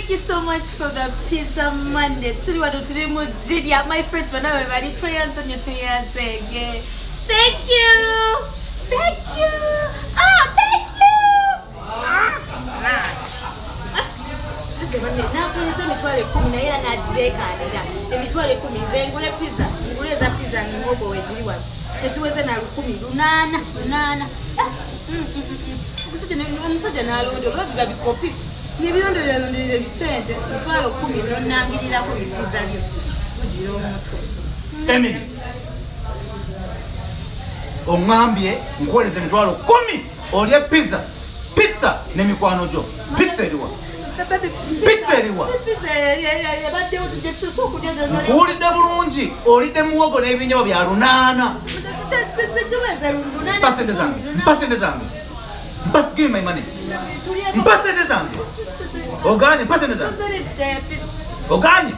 Thank you so much for the pizza Monday. Tuli wano tuli mu Jilya. My friends bana we bali tweyanze nnyo tweyanzege. Thank you. Thank you. Ah, thank you. Ah, ah. Sadde banne nakuweza 100,000 naye era n'agireekaanira. 100,000 nze ngule pizza, ngule eza pizza ng'ogo weegiri wano. Teziweze na 1800, 800. Ah, Omusajja n'alonda oba biba bikopi nebirondoliralonderera ebisente 100,000 nonangirirako bipiza byo mugira omutwe. Emily, oŋŋambye nkuweereza 100,000 olye pizza pizza n'emikwano gyo. Pizza eriwa? Pizza eriwa? Ebaddewo tujje tusoose okulya. Nkuwulidde bulungi, olidde muwogo n'ebinyeebwa bya 800. Mpa sente zange, mpa sente zange, mpa. Give me my money. Mpa sente zange. Oganye? Mpa sente zange. Oganye?